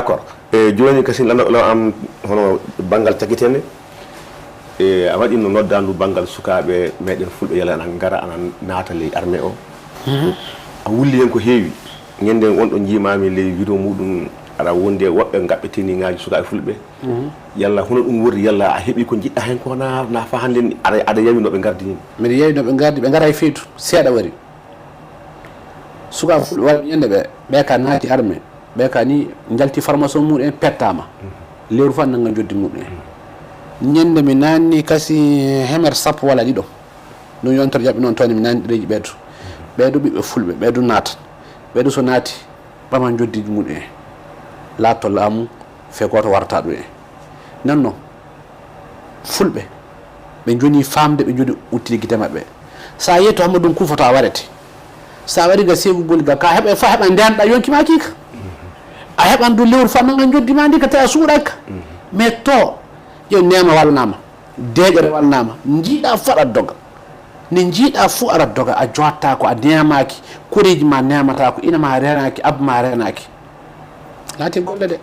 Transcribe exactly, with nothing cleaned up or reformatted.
D'accord. E jooni kasi lanɗo ɗo am hono banngal caggetende. E a waɗino noddandu banngal sukaaɓe meɗen fulɓe yala ana ngara ana naata ley armée o. A wulli hen ko heewi. Ñande wonɗo njiimaami ley vidéo muɗum aɗa wondi e woɓɓe ngaɓɓe teniŋaaji sukaaɓe fulɓe. Yalla hono ɗum woni yalla a heɓi ko njiɗɗa hen ko na na fa hannde ni aɗa aɗa yawi no ɓe ngardi ni. Mbiɗa yawi no ɓe ngardi, ɓe ngara e feytu seeɗa wari. Sukaaɓe fulɓe wari ñande ɓe ɓe ka naati armée, ɓe ka ni njalti formation muɗum en pettaama. Lewru fa nanga joddi muɗum en. Ñande mi naanni kasi hemer sappo walla ɗiɗo. Ɗum yontere jaɓɓi noon toon mi naanni ɗereji ɓeeɗo. Ɓeeɗo ɓiɓɓe fulɓe, ɓeeɗo naata. Ɓeeɗo so naati ɓama joddi muɗum en. Laatto laamu fe gooto warata ɗum en. Nanno fulɓe ɓe joni famde, ɓe joni uttide gite maɓɓe. Sa yetto hamma ɗum kufata warete. Sa wari ga seegu boli ga ka heɓa fa heɓa ndenɗa yonki ma kika. A heɓan du lewru fa nanga joddi ma ndi ka tawi a suuɗaka. Mais to yo nema walnama, deƴere walnama, jiiɗa fu aɗa doga. Ni jiiɗa fu aɗa doga, a jotta ko a nemaki, koreji ma nemata ko ina ma renaki, abba ma renaki. Lati golle de.